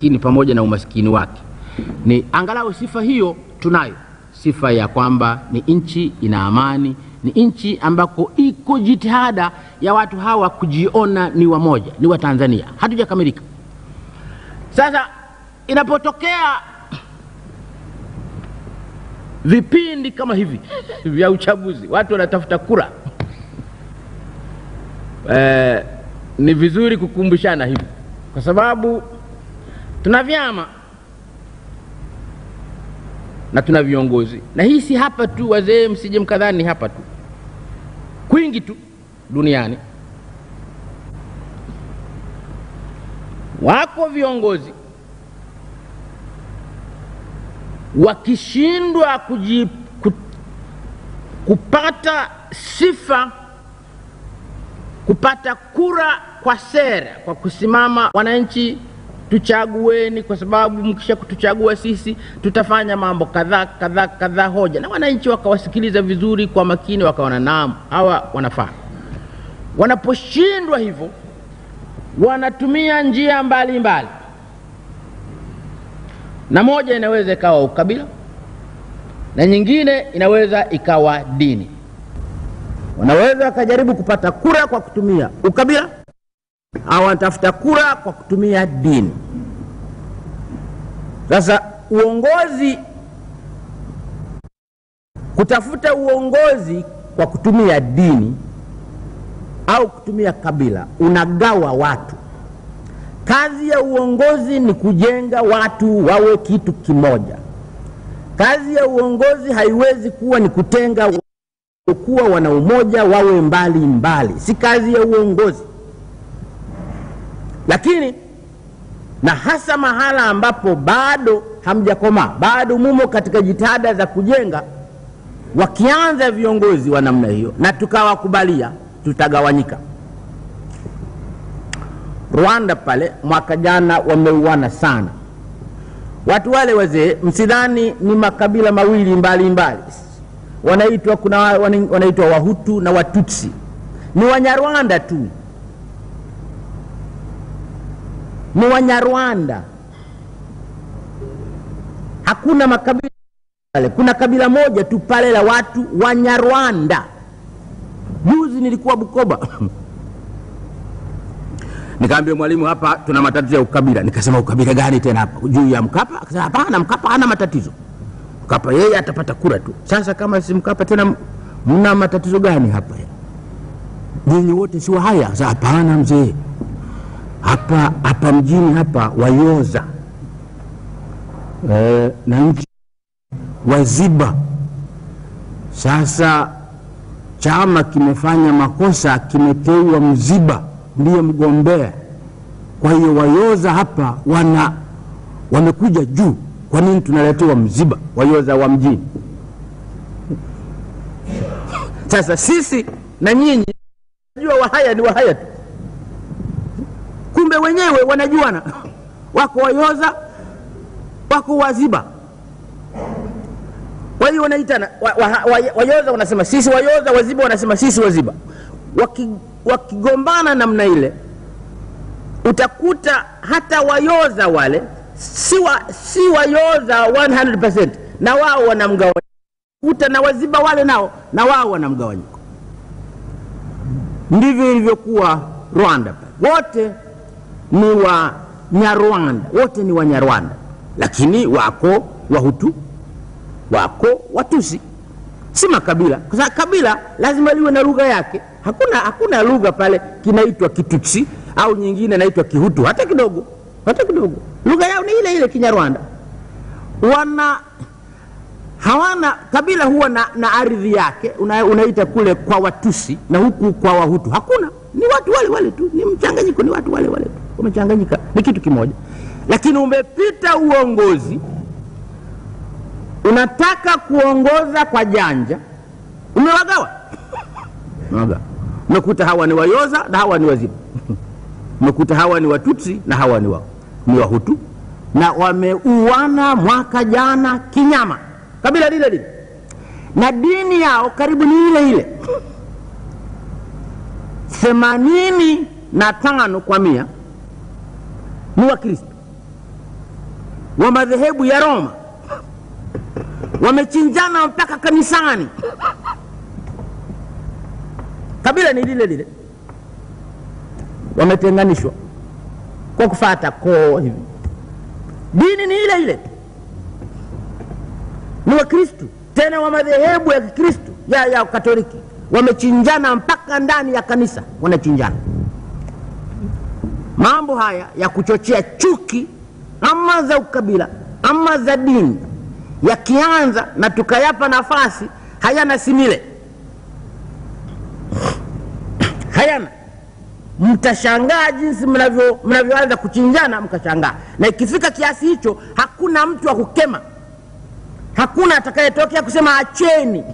Lakini pamoja na umaskini wake, ni angalau sifa hiyo tunayo, sifa ya kwamba ni nchi ina amani, ni nchi ambako iko jitihada ya watu hawa kujiona ni wamoja, ni wa Tanzania. Hatujakamilika. Sasa inapotokea vipindi kama hivi vya uchaguzi, watu wanatafuta kura, ni vizuri kukumbushana hivi, kwa sababu tuna vyama na tuna viongozi. Na hii si hapa tu, wazee msije mkadhani hapa tu, kwingi tu duniani wako viongozi wakishindwa kupata sifa, kupata kura kwa sera, kwa kusimama wananchi tuchagueni, kwa sababu mkisha kutuchagua sisi tutafanya mambo kadhaa kadhaa kadhaa, hoja, na wananchi wakawasikiliza vizuri kwa makini, wakaona naam, hawa wanafaa. Wanaposhindwa hivyo, wanatumia njia mbalimbali, na moja inaweza ikawa ukabila na nyingine inaweza ikawa dini. Wanaweza wakajaribu kupata kura kwa kutumia ukabila au wanatafuta kura kwa kutumia dini. Sasa uongozi, kutafuta uongozi kwa kutumia dini au kutumia kabila, unagawa watu. Kazi ya uongozi ni kujenga watu wawe kitu kimoja. Kazi ya uongozi haiwezi kuwa ni kutenga kuwa wana umoja wawe mbali mbali. Si kazi ya uongozi. Lakini na hasa mahala ambapo bado hamjakomaa, bado mumo katika jitihada za kujenga, wakianza viongozi wa namna hiyo na tukawakubalia, tutagawanyika. Rwanda pale mwaka jana wameuana sana. Watu wale wazee, msidhani ni makabila mawili mbali mbali. Wanaitwa, kuna wanaitwa Wahutu na Watutsi. Ni Wanyarwanda tu. Ni Wanyarwanda. Hakuna makabila pale. Kuna kabila moja tu pale la watu Wanyarwanda. Juzi nilikuwa Bukoba. Nikaambia mwalimu, hapa tuna matatizo ya ukabila. Nikasema ukabila gani tena hapa? Juu ya Mkapa? Akasema hapana, Mkapa hana matatizo. Mkapa yeye atapata kura tu. Sasa kama si Mkapa tena mna matatizo gani hapa? Nyinyi wote si wa haya? Sasa hapana mzee. Hapa hapa mjini hapa Wayoza. Na nchi Waziba. Sasa chama kimefanya makosa, kimeteua Mziba ndiye mgombea. Kwa hiyo Wayoza hapa wamekuja juu. Kwa nini tunaletewa Mziba, Wayoza wa mjini? Sasa sisi na nyinyi najua Wahaya ni Wahaya tu. Kumbe wenyewe wanajuana. Wako Wayoza, wako Waziba. Kwa hiyo wanaitana Wayoza wanasema sisi Wayoza, Waziba wanasema sisi Waziba. Wakigombana namna ile, utakuta hata Wayoza wale si Wayoza 100%, na wao wanamgawanyiko. Kuta na Waziba wale nao, na wao wanamgawanyiko. Ndivyo ilivyokuwa Rwanda. Wote ni wa Nyarwanda, wote ni Wanyarwanda, lakini wako Wahutu, wako Watusi. Si makabila, kwa sababu kabila lazima liwe na lugha yake. Hakuna lugha pale kinaitwa Kitutsi au nyingine inaitwa Kihutu, hata kidogo, hata kidogo. Lugha yao ni ile ile Kinyarwanda. Hawana kabila huwa na ardhi yake, unaita kule kwa Watusi na huku kwa Wahutu. Hakuna, ni watu wale wale tu, ni mchanganyiko, ni watu wale wale tu. Wamechanganyika, ni kitu kimoja. Lakini umepita uongozi, unataka kuongoza kwa janja, umewagawa. Umekuta hawa ni Wayoza na hawa ni Waziba. Umekuta hawa ni Watutsi na hawa ni Wahutu. Na wameuana mwaka jana kinyama. Kabila lile lile. Na dini yao karibu ni ile ile. 85% ni Wakristo. wa madhehebu ya Roma wamechinjana mpaka kanisani. Kabila ni lile lile, wametenganishwa kwa kufuata koo hivi. Dini ni ile ile, ni Wakristu tena wa madhehebu ya Kikristu ya Katoliki, wamechinjana mpaka ndani ya kanisa wanachinjana. Mambo haya ya kuchochea chuki ama za ukabila ama za dini yakianza na tukayapa nafasi, hayana simile, hayana. Mtashangaa jinsi mnavyoanza kuchinjana, mkashangaa. Na ikifika kiasi hicho, hakuna mtu wa kukema, hakuna atakayetokea kusema acheni.